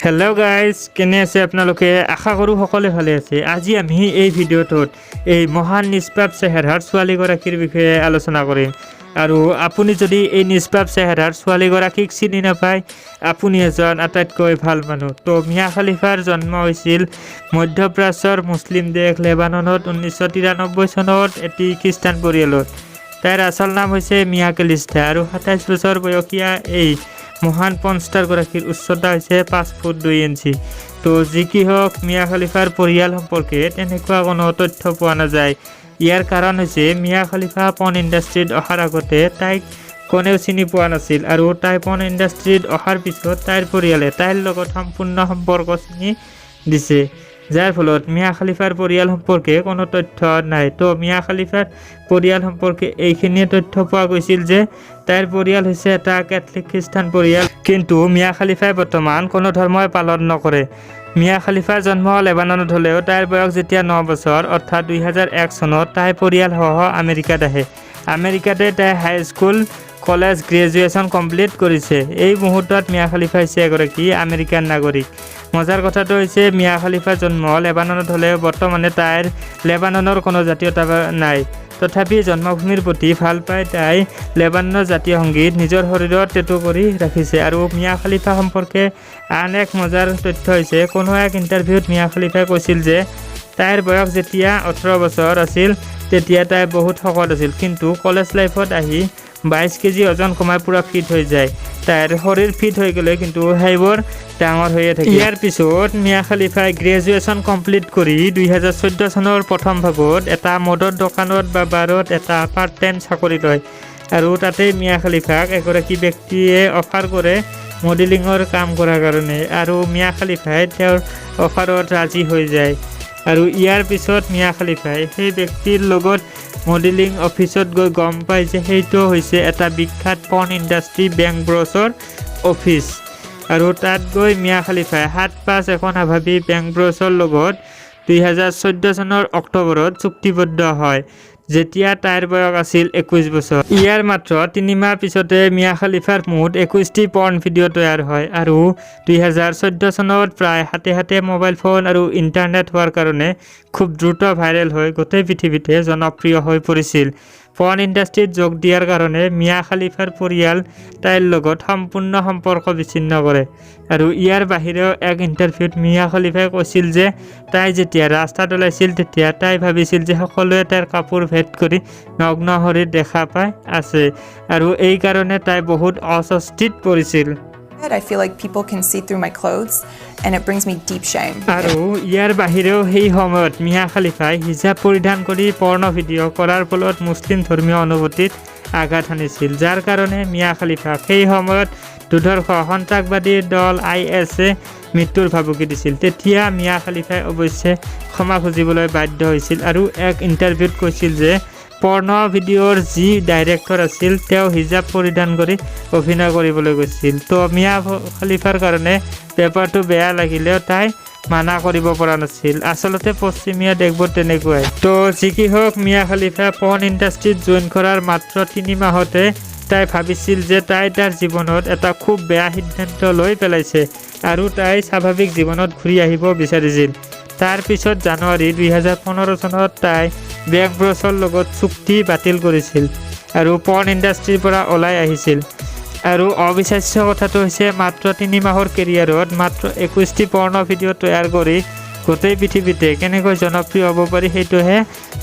Hello' guys, কেনে আছে আপোনালোকে? আশা কৰোঁ সকলোৱে ভালে আছে। আজি আমি এই ভিডিঅ'টোত এই মহান নিষ্পাপ চেহেৰাৰ ছোৱালীগৰাকীৰ বিষয়ে আলোচনা কৰিম। আৰু আপুনি যদি এই নিষ্পাপ চেহেৰাৰ ছোৱালীগৰাকীক চিনি নাপায়, আপুনি এজন আটাইতকৈ ভাল মানুহ। তো মিয়া খালিফাৰ জন্ম হৈছিল মধ্যপ্ৰাচ্যৰ মুছলিম দেশ লেবাননত 1993 চনত এটি খ্ৰীষ্টান পৰিয়ালত। তাইৰ আচল নাম হৈছে মিয়া কেলিষ্টা আৰু 27 বছৰ বয়সীয়া এই মহান পৰ্ণষ্টাৰগৰাকীৰ উচ্চতা হৈছে 5 ফুট 2 ইঞ্চি। তো যি কি হওক, মিয়া খালিফাৰ পৰিয়াল সম্পৰ্কে তেনেকুৱা কোনো তথ্য পোৱা নাযায়। ইয়াৰ কাৰণ হৈছে মিয়া খালিফা পৰ্ণ ইণ্ডাষ্ট্ৰীত অহাৰ আগতে তাইক কোনেও চিনি পোৱা নাছিল আৰু তাই পৰ্ণ ইণ্ডাষ্ট্ৰীত অহাৰ পিছত তাইৰ পৰিয়ালে তাইৰ লগত সম্পূৰ্ণ সম্পৰ্ক ছিঙি দিছে, যাৰ ফলত মিয়া খালিফাৰ পৰিয়াল সম্পৰ্কে কোনো তথ্য নাই। তো মিয়া খালিফাৰ পৰিয়াল সম্পৰ্কে এইখিনিয়ে তথ্য পোৱা গৈছিল যে তাইৰ পৰিয়াল হৈছে এটা কেথলিক খ্ৰীষ্টান পৰিয়াল, কিন্তু মিয়া খালিফাই বৰ্তমান কোনো ধৰ্মই পালন নকৰে। মিয়া খালিফাৰ জন্ম লেবাননত হ'লেও তাইৰ বয়স যেতিয়া 9 বছৰ, অৰ্থাৎ 2001 চনত তাই পৰিয়ালসহ আমেৰিকাত আহে। আমেৰিকাতে তাই হাইস্কুল, কলেজ, গ্ৰেজুৱেশ্যন কমপ্লিট কৰিছে। এই মুহূৰ্তত মিয়া খালিফা হৈছে এগৰাকী আমেৰিকান নাগৰিক। মজাৰ কথাটো হৈছে, মিয়া খালিফাৰ জন্ম লেবাননত হ'লেও বৰ্তমানে তাইৰ লেবাননৰ কোনো জাতীয়তা নাই। তথাপি জন্মভূমিৰ প্ৰতি ভাল পাই তাই লেবাননৰ জাতীয় সংগীত নিজৰ শৰীৰত টেটু কৰি ৰাখিছে। আৰু মিয়া খালিফা সম্পৰ্কে আন এক মজাৰ তথ্য হৈছে, কোনো এক ইণ্টাৰভিউত মিয়া খালিফাই কৈছিল যে তাইৰ বয়স যেতিয়া 18 বছৰ আছিল, তেতিয়া তাই বহুত শকত আছিল, কিন্তু কলেজ লাইফত আহি 22 কেজি ওজন কমাই পূৰা ফিট হৈ যায়। তাইৰ শৰীৰ ফিট হৈ গ'লে কিন্তু সেইবোৰ ডাঙৰ হৈয়ে থাকে। ইয়াৰ পিছত মিয়া খালিফাই গ্ৰেজুৱেশ্যন কমপ্লিট কৰি 2014 চনৰ প্ৰথম ভাগত এটা মদৰ দোকানত বা বাৰত এটা পাৰ্ট টাইম চাকৰি লয় আৰু তাতেই মিয়া খালিফাক এগৰাকী ব্যক্তিয়ে অফাৰ কৰে মডেলিঙৰ কাম কৰাৰ কাৰণে আৰু মিয়া খালিফাই তেওঁৰ অফাৰত ৰাজি হৈ যায়। আৰু ইয়াৰ পিছত মিয়া খালিফাই সেই ব্যক্তিৰ লগত মডেলিং অফিচত গৈ গম পায় যে সেইটো হৈছে এটা বিখ্যাত পৰ্ণ ইণ্ডাষ্ট্ৰী বেং ব্ৰছৰ অফিচ। আৰু তাত গৈ মিয়া খালিফাই সাত পাঁচ একো নাভাবি বেং ব্ৰছৰ লগত 2014 চনৰ অক্টোবৰত চুক্তিবদ্ধ হয়, যেতিয়া তাইৰ বয়স আছিল 21 বছৰ। ইয়াৰ মাত্ৰ 3 মাহ পিছতে মিয়া খালিফাৰ মুঠ 21টি পৰ্ণ ভিডিঅ' তৈয়াৰ হয়। আৰু 2014 চনত প্ৰায় হাতে হাতে মোবাইল ফোন আৰু ইণ্টাৰনেট হোৱাৰ কাৰণে খুব দ্ৰুত ভাইৰেল হৈ গোটেই পৃথিৱীতে জনপ্ৰিয় হৈ পৰিছিল। পৰ্ণ ইণ্ডাষ্ট্ৰীত যোগ দিয়াৰ কাৰণে মিয়া খালিফাৰ পৰিয়াল তাইৰ লগত সম্পূৰ্ণ সম্পৰ্ক বিচ্ছিন্ন কৰে। আৰু ইয়াৰ বাহিৰেও এক ইণ্টাৰভিউত মিয়া খালিফাই কৈছিল যে তাই যেতিয়া ৰাস্তাত ওলাইছিল, তেতিয়া তাই ভাবিছিল যে সকলোৱে তাইৰ কাপোৰ ভেদ কৰি নগ্ন শৰীৰ দেখা পাই আছে আৰু এই কাৰণে তাই বহুত অস্বস্তিত পৰিছিল। I feel like people can see through my clothes and it brings me deep shame. আৰু ইয়াৰ বাহিৰেও সেই সময়ত মিয়া খালিফাই হিজাব পৰিধান কৰি পৰ্ণ ভিডিঅ' কৰাৰ ফলত মুছলিম ধৰ্মীয় অনুভূতিত আঘাত হানিছিল, যাৰ কাৰণে মিয়া খালিফাক সেই সময়ত দুৰ্ধৰ্ষ সন্ত্ৰাসবাদী দল আই এছে মৃত্যুৰ ভাবুকি দিছিল। তেতিয়া মিয়া খালিফাই অৱশ্যে ক্ষমা খুজিবলৈ বাধ্য হৈছিল আৰু এক ইণ্টাৰভিউত কৈছিল যে পৰ্ণ ভিডিঅ'ৰ যি ডাইৰেক্টৰ আছিল, তেওঁ হিজাব পৰিধান কৰি অভিনয় কৰিবলৈ গৈছিল। তো মিয়া খালিফাৰ কাৰণে পেপাৰটো বেয়া লাগিলেও তাই মানা কৰিব পৰা নাছিল। আচলতে পশ্চিমীয়া দেশবোৰ তেনেকুৱাই। তো যি কি হওক, মিয়া খালিফা পৰ্ণ ইণ্ডাষ্ট্ৰীত জইন কৰাৰ মাত্ৰ 3 মাহতে তাই ভাবিছিল যে তাই তাৰ জীৱনত এটা খুব বেয়া সিদ্ধান্ত লৈ পেলাইছে আৰু তাই স্বাভাৱিক জীৱনত ঘূৰি আহিব বিচাৰিছিল। তাৰ পিছত জানুৱাৰী 2015 চনত তাই বেং ব্ৰছৰ লগত চুক্তি বাতিল কৰিছিল আৰু পৰ্ণ ইণ্ডাষ্ট্ৰীৰ পৰা ওলাই আহিছিল। আৰু অবিশ্বাস্য কথাটো হৈছে, মাত্ৰ 3 মাহৰ কেৰিয়াৰত মাত্ৰ 21টি পৰ্ণ ভিডিঅ' তৈয়াৰ কৰি গোটেই পৃথিৱীতে কেনেকৈ জনপ্ৰিয় হ'ব পাৰি, সেইটোহে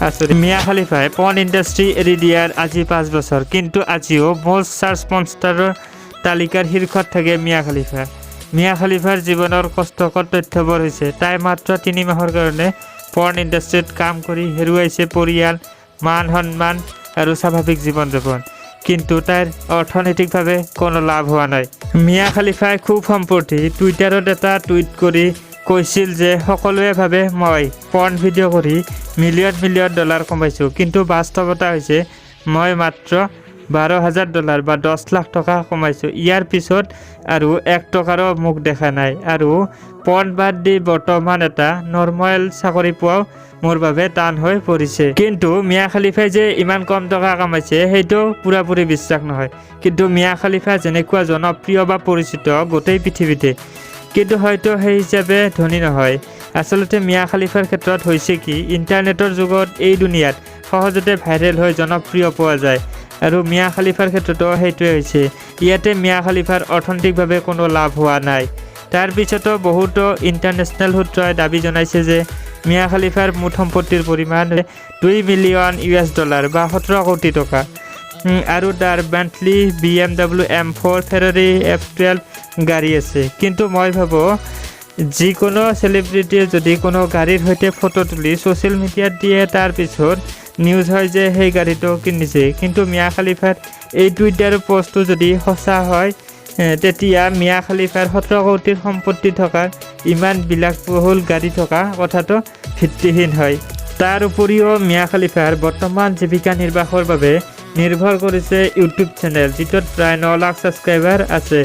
আচৰিত। মিয়া খালিফাই পৰ্ণ ইণ্ডাষ্ট্ৰী এৰি দিয়াৰ আজি 5 বছৰ, কিন্তু আজিও মষ্ট চাৰ্চ পৰ্ণষ্টাৰৰ তালিকাৰ শীৰ্ষত থাকে মিয়া খালিফা। মিয়া খালিফাৰ জীৱনৰ কষ্টকৰ তথ্যবোৰ হৈছে, তাই মাত্ৰ 3 মাহৰ কাৰণে পৰ্ণ ইণ্ডাষ্ট্ৰীত কাম কৰি হেৰুৱাইছে পৰিয়াল, মান সন্মান আৰু স্বাভাৱিক জীৱন যাপন, কিন্তু তাইৰ অৰ্থনৈতিকভাৱে কোনো লাভ হোৱা নাই। মিয়া খালিফাই খুব সম্প্ৰতি টুইটাৰত এটা টুইট কৰি কৈছিল যে সকলোৱে ভাবে মই পৰ্ণ ভিডিঅ' কৰি মিলিয়ন মিলিয়ন ডলাৰ কমাইছোঁ, কিন্তু বাস্তৱতা হৈছে মই মাত্ৰ 12,000 ডলাৰ বা 10 লাখ টকা কমাইছোঁ। ইয়াৰ পিছত আৰু এক টকাৰো মুখ দেখা নাই আৰু পৰ্ণ বাদ দি বৰ্তমান এটা নৰ্মেল চাকৰি পোৱাও মোৰ বাবে টান হৈ পৰিছে। কিন্তু মিয়া খালিফাই যে ইমান কম টকা কামাইছে, সেইটো পূৰাপুৰি বিশ্বাস নহয়। কিন্তু মিয়া খালিফা যেনেকুৱা জনপ্ৰিয় বা পৰিচিত গোটেই পৃথিৱীতে, কিন্তু হয়তো সেই হিচাপে ধনী নহয়। আচলতে মিয়া খালিফাৰ ক্ষেত্ৰত হৈছে কি, ইণ্টাৰনেটৰ যুগত এই দুনিয়াত সহজতে ভাইৰেল হৈ জনপ্ৰিয় পোৱা যায় আৰু মিয়া খালিফাৰ ক্ষেত্ৰতো সেইটোৱে হৈছে। ইয়াতে মিয়া খালিফাৰ অৰ্থনৈতিকভাৱে কোনো লাভ হোৱা নাই। তাৰ পিছতো বহুতো ইণ্টাৰনেশ্যনেল সূত্ৰই দাবী জনাইছে যে মিয়া খালিফাৰ মুঠ সম্পত্তিৰ পৰিমাণ 2 মিলিয়ন ইউএছ ডলাৰ বা 17 কোটি টকা আৰু তাৰ Bentley, BMW M4, Ferrari F12 গাড়ী আছে। কিন্তু মই ভাবোঁ, যিকোনো চেলিব্ৰিটিয়ে যদি কোনো গাড়ীৰ সৈতে ফটো তুলি ছ'চিয়েল মিডিয়াত দিয়ে, তাৰপিছত নিউজ হয় যে সেই গাড়ীটো কিনিছে। কিন্তু মিয়া খালিফাৰ এই টুইটাৰ পষ্টটো যদি সঁচা হয়, তেতিয়া মিয়া খালিফাৰ 17 কোটিৰ সম্পত্তি থকাৰ, ইমান বিলাসবহুল গাড়ী থকা কথাটো ভিত্তিহীন হয়। তাৰ উপৰিও মিয়া খালিফাৰ বৰ্তমান জীৱিকা নিৰ্বাহৰ বাবে নিৰ্ভৰ কৰিছে ইউটিউব চেনেল, যিটোত প্ৰায় 9 লাখ ছাবস্ক্ৰাইবাৰ আছে।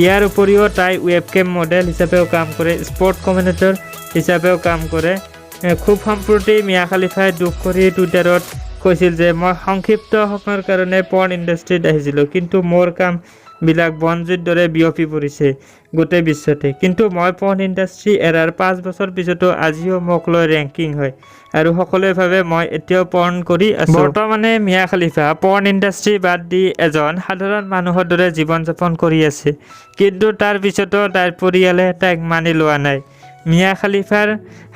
ইয়াৰ উপৰিও তাই ৱেবকেম মডেল হিচাপেও কাম কৰে, স্পৰ্ট কমেণ্টেটৰ হিচাপেও কাম কৰে। খুব সম্প্ৰতি মিয়া খালিফাই দুখ কৰি টুইটাৰত কৈছিল যে মই সংক্ষিপ্ত সময়ৰ কাৰণে পৰ্ণ ইণ্ডাষ্ট্ৰীত আহিছিলোঁ, কিন্তু মোৰ কামবিলাক বনজুইৰ দৰে বিয়পি পৰিছে গোটেই বিশ্বতে। কিন্তু মই পৰ্ণ ইণ্ডাষ্ট্ৰী এৰাৰ 5 বছৰ পিছতো আজিও মোক লৈ ৰেংকিং হয় আৰু সকলোৱে ভাবে মই এতিয়াও পৰ্ণ কৰি আছোঁ। বৰ্তমানে মিয়া খালিফা পৰ্ণ ইণ্ডাষ্ট্ৰী বাদ দি এজন সাধাৰণ মানুহৰ দৰে জীৱন যাপন কৰি আছে। কিন্তু তাৰ পিছতো তাইৰ পৰিয়ালে তাইক মানি লোৱা নাই। মিয়া খালিফাৰ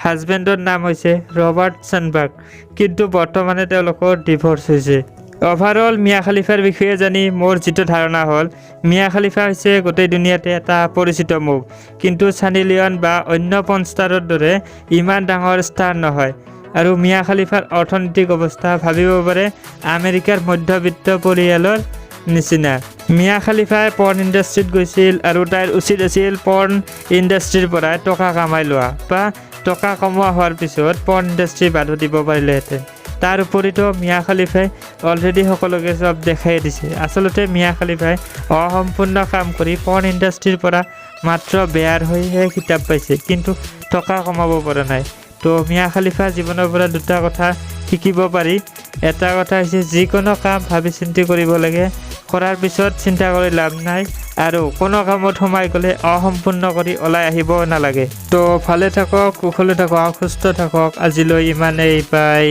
হাজবেণ্ডৰ নাম হৈছে ৰবাৰ্ট চানবাৰ্গ, কিন্তু বৰ্তমানে তেওঁলোকৰ ডিভ'ৰ্চ হৈছে। অভাৰঅল মিয়া খালিফাৰ বিষয়ে জানি মোৰ যিটো ধাৰণা হ'ল, মিয়া খালিফা হৈছে গোটেই দুনিয়াতে এটা পৰিচিত মুখ, কিন্তু ছানী লিয়ন বা অন্য পৰ্ণ ষ্টাৰৰ দৰে ইমান ডাঙৰ ষ্টাৰ নহয়। আৰু মিয়া খালিফাৰ অৰ্থনৈতিক অৱস্থা ভাবিব পাৰে আমেৰিকাৰ মধ্যবিত্ত পৰিয়ালৰ নিচিনা। মিয়া খালিফাই পৰ্ণ ইণ্ডাষ্ট্ৰীত গৈছিল আৰু তাইৰ উচিত আছিল পৰ্ণ ইণ্ডাষ্ট্ৰীৰ পৰাই টকা কামাই লোৱা বা টকা কমোৱা হোৱাৰ পিছত পৰ্ণ ইণ্ডাষ্ট্ৰী বাদো দিব পাৰিলেহেঁতেন। তাৰ উপৰিতো মিয়া খালিফাই অলৰেডি সকলোকে চব দেখাই দিছে। আচলতে মিয়া খালিফাই অসম্পূৰ্ণ কাম কৰি পৰ্ণ ইণ্ডাষ্ট্ৰীৰ পৰা মাত্ৰ বেয়াৰ হৈহে খিতাপ পাইছে, কিন্তু টকা কমাব পৰা নাই। তো মিয়া খালিফা জীৱনৰ পৰা দুটা কথা শিকিব পাৰি। এটা কথা হৈছে, যিকোনো কাম ভাবি চিন্তি কৰিব লাগে, কৰাৰ পিছত চিন্তা কৰি লাভ নাই আৰু কোনো কামত সোমাই গ'লে অসম্পূৰ্ণ কৰি ওলাই আহিব নালাগে। তো ভালে থাকক, কুশলে থাকক, সুস্থ থাকক। আজিলৈ ইমানেই, বাই।